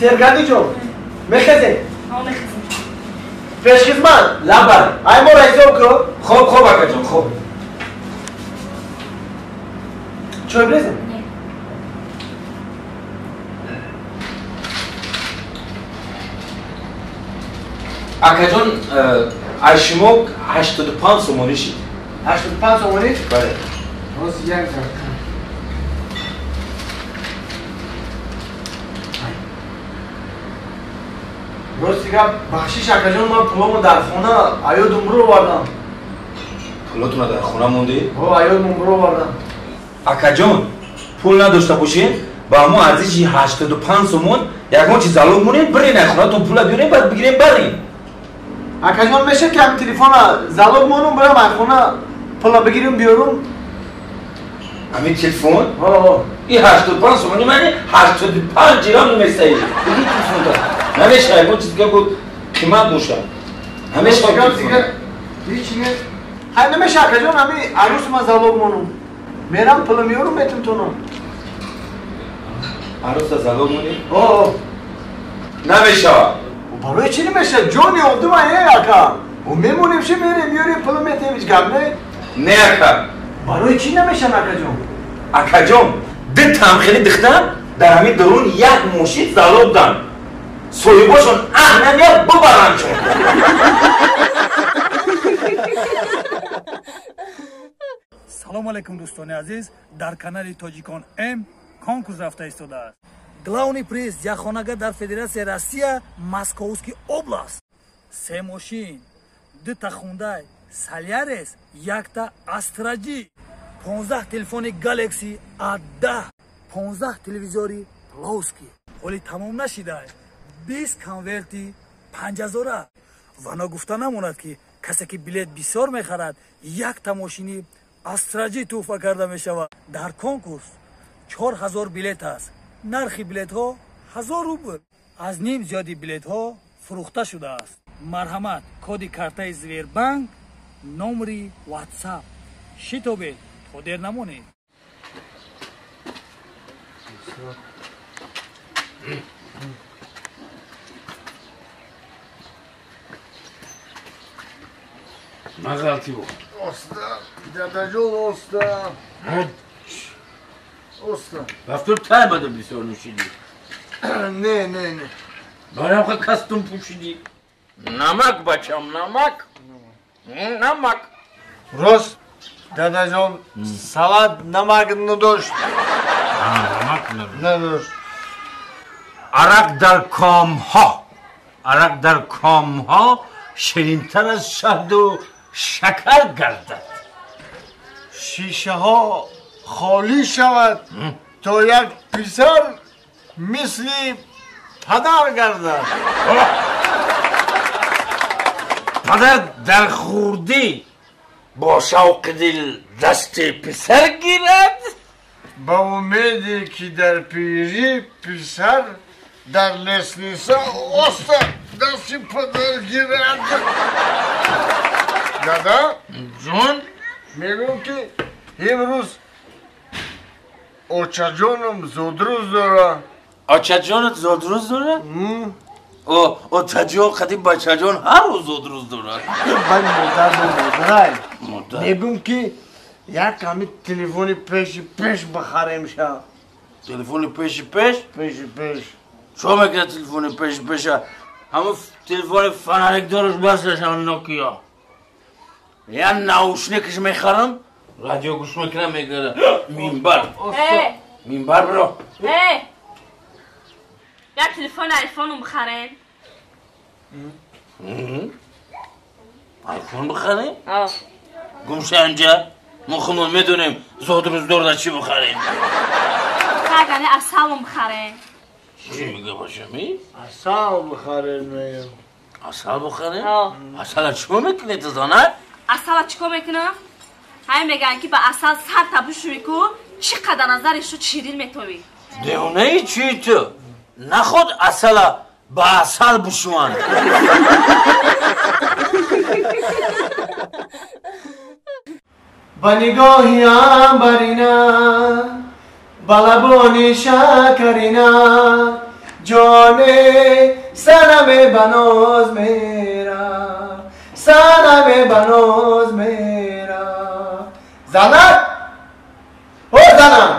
Сергани ҷон, мехезем? Ҳо, мехезем. Пешхизмат, лабай. Ай моро ҳисоб кун. Хоб, хоб, акаҷон, хоб. Чой брезем? Не. Акаҷон, аз шумо 85 сомонӣ шид. 85 сомонӣ? Бале. Рост, як дақиқа. Рости гап, бахшиш, акаҷон, ман пуломо дар хона аёдум бировардам. Пулотуна дар хона мондӣ? Ҳо, аёдум бировардам. Акаҷон, пул надошта бошед, ба мо арзиши 85 сомон ягон чиз залог монед, бирен ай хонатон пула биёрем, баъд бигирем барем. Акаҷон, мешавад ки ҳамин телефона залог монум, бирам ай хона пула бигирем биёрум? Ҳамин телефон? Ҳо. И 85 сомони мани 85 ҷирам наместаи. Бигир телефонта. Намешавад, ягон чиз дига буд қимат бошад. Намешавад телефон. Ҳеч не. Ҳай намешавад, акаҷон, ҳамин арӯси ман залог монум. Мерам пула меёрум, метим тонам. Арӯса залог монӣ? Ҳо. Намешавад. Барои чӣ намешавад? Ҷони одама е, ака. О, мемонем ши, мерем, меёрем, пула метем, ҳеч гап не. Не, ака. Барои чӣ намешавад, акаҷон? Акаҷон, ду тамхели дихтан дар ҳамин дарун як мошин залог дан. Соҳибошон аҳ намеяд бубаранд чун. Салом алейкум, дӯстони азиз, дар канали Тоҷикон М конкурс рафта истодааст. Главный приз як хонага дар Федератсияи Россия, Московский област. Се мошин, дута Хундай Солярес, якта Астраҷи, 15 телефони Galaxy A10, 15 телевизори Плоски. Ҳоли тамом нашида, 20 конверти 5000. Ва ногуфта намонад, ки касе ки билет бисёр мехарад, якта мошини Астраҷи тӯҳфа карда мешавад. Дар конкурс 4000 билет аст. Нархи билетҳо 1000 рубл. Аз ним зиёди билетҳо фурӯхта шудааст. Марҳамат, коди картаи Сбербанк, номери WhatsApp. Шитобед, то дер намонед. Нағалти бо. Оста, дадаҷон, оста. Оста. Рафтор тай бада бисёр нӯшидӣ. Не, не, не. Барам ха костюм пӯшидӣ. Намак, бачам, намак. Намак. Рост, дадаҷон, салат намак надошт. Намак надошт. Надошт. Арақ дар комҳо. Арақ дар комҳо ширинтар аз шаҳду шакар гардад. Шишаҳо холӣ шавад, то як писар мисли падар гардад. Падар дар хурдӣ бо шавқи дил дасти писар гирад, ба умеде ки дар пирӣ писар дар лестница оста дасти падар гирад. Дада? Ҷон? Мегӯм ки имрӯз очаҷоном зодрӯз дора. Очаҷонат зодрӯз дора? Очаҷон қадим бачаҷон ҳар рӯз зодрӯз дорад. Бай модар, модарай. Мегӯм ки як ҳами телефони пеши пеш бихарем ша. Телефони пеши пеш? Пеши пеш. Чо мекунад телефони пеши пеша? Ҳамун телефони фонарикдораш басашам Нокиа. Я наушникаш мехарам, радио гӯш мекунам, мегӯяд минбар. Минбар биро. Як телефон айфоном бихарем. Айфон бихарем? Гумша инҷа, мо худмон медонем зодрӯздорда чӣ бихарем. Хагани асалом бихарем. Чӣ мега бошами? Асал бихарем мегам. Асал бихарем? Асала чӣ мекунед, зана? Асала чӣ кор мекунам? Ҳай мегӯянд ки ба асал сарта бушӯӣ ку, чӣ қадар назари шу ширин метовӣ. Девонаи чӣ ту? Наход асала ба асал бушӯанд. Ба нигоҳи амбарина, ба лабони шакарина, Ҷоне санаме баноз мера, санаме баноз мера. Занак? О, занак!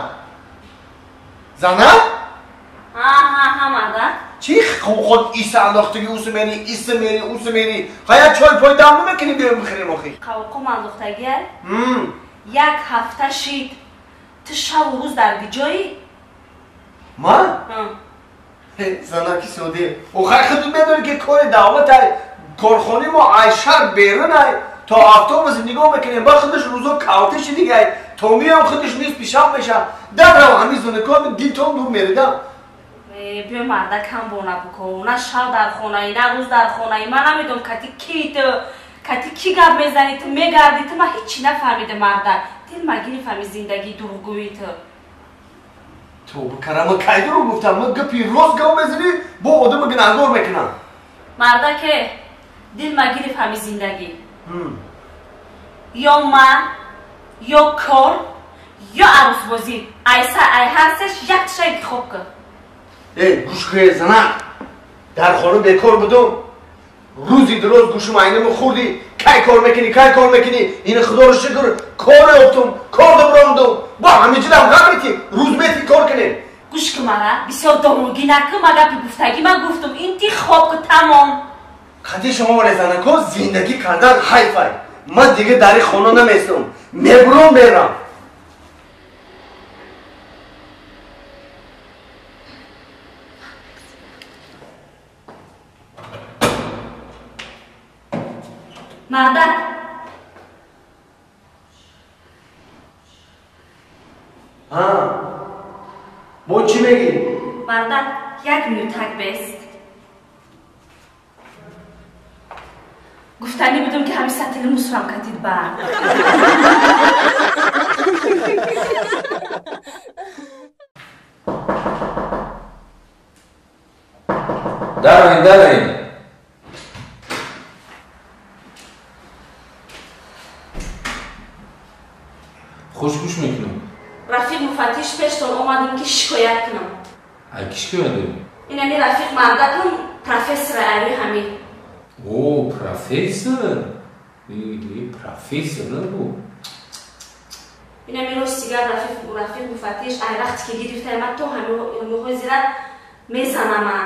Занак? Ҳа, мардак. Чӣ худ иса андохтагӣ, усу мери, иса мери, усу мери. Ҳая чой пой дам намекунӣ биёем бихӯрем охи. Қавқум андохтагия? Як ҳафта шид. Ту шаву рӯз дар куҷоӣ? Ман? Занаки соде. Охай худут медонӣ ки кори даъватай, корхонаи мо ай шаҳр берунай, то автобус нигоҳ мекунем, ба худаш рӯзо кавтиши дигай, то меоям худаш нисфи шаб меша. Даррав ҳамин зунако дилтон дур меридам. Биё мардак ҳам бона буко. На шав дар хонаи, на рӯз дар хонаи. Ман намедонам кати ки ту, кати ки гап мезанӣ, ту мегардӣ, ту ман ҳечи нафаҳмидам мардак. Дил магириф ҳамин зиндагии дурӯғгӯии ту. То бикарама кай дурӯғ гуфтам? Ман гапи рост гап мезанӣ, бо одама гунаҳгор мекунам. Мардаке, дил магириф ҳамин зиндагӣ. Ё ман, ё кор, ё арӯсбозӣ. Айса ай ҳар сеш якташа интихоб кун. Эй, гӯш кун занак. Дар хона бекор будум. Рӯзи дуроз гӯшум айнаму хӯрдӣ. Кай кор мекунӣ, кай кор мекунӣ? Ин худоро шукр, кор ёфтум, кор доброндум. Бо ҳамиҷидам ғам метӣ, рӯз метӣ кор кунем. Гӯш кун мара, бисёр домугӣ накун, ма гапи гуфтагӣ ман гуфтум, интихоб кун тамом. Қади шумо вале занако зиндагӣ кардан ҳайфай. Ман дига дар ин хона наместам. Мебурам мерам. Мардак. Ҳа. Бо чӣ мегӣ? Мардак, як минутак бест. Гуфтанӣ будум ки ҳамин сатили мусрам катид бар. Дароин, дароин. Хуш гӯш мекунам. Рафиқ муфаттиш пештон омадем ки шикоят кунам. Ай ки шикоят дорӣ? Инами рафиқ мардакам профессор айрӯи ҳамин. О, профессор? Профессор набу. Инами рости гап рафиқ муфаттиш ай вақте ки гирифтаи ман то ҳамиҳои зира мезанама,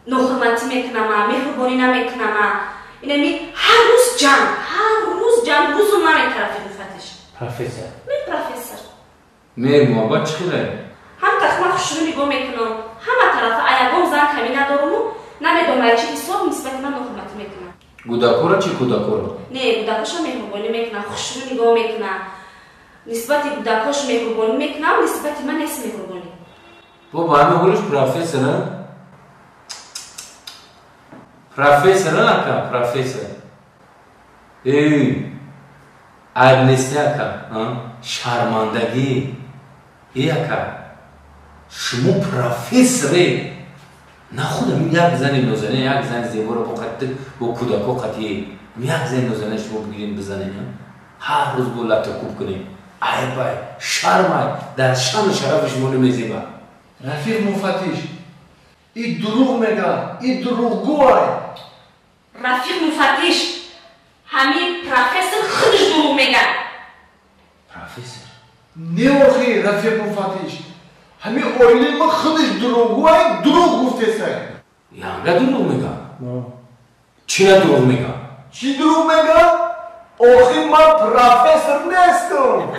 нохурматӣ мекунама, меҳрубонӣ намекунама. Инами ҳар рӯз ҷанг, ҳар рӯз ҷанг, рӯзу намекунад рафиқ муфаттиш. Профессор? Мен профессор. Мер муҳаббат чӣ хеле? Ҳам тахма хушрӯ нигоҳ мекунам, ҳама тарафа аягон зан камӣ надоруму, намедонам ай чӣ ҳисоб нисбати ман нохурматӣ мекунам. Гудакора чӣ кудакора? Не, гудакоша меҳрубонӣ мекунам, хушрӯ нигоҳ мекунам. Нисбати гудакош меҳрубонӣ мекунам, нисбати ман нест меҳрубонӣ. Бо ба ҳамин ҳолиш профессор, а? Профессор, ака, профессор. Эй, айб нести ака, шармандагӣ. Эй ака, шумо профессоре. На худам як зани нозанин, як зани зеборо бо қатӣ, бо кӯдако қатӣ, як зани нозанин шумо бигирем бизанем, ҳар рӯз бо латтакӯб кунем. Айб ай, шарм ай, дар шану шарафи шумо намезеба. Рафиқ муфаттиш, и дурӯғ мега, и дурӯғгӯ ай. Рафиқ муфаттиш, ҳамин профессор худаш дурӯғ мега. Профессор? Не охи, рафиқ муфаттиш, ҳамин оилаи ма худаш дурӯғгӯ ай, дурӯғ гуфтесай. Янга дурӯғ мега? Чира дурӯғ мега? Чӣ дурӯғ мега? Охи ман профессор нестам.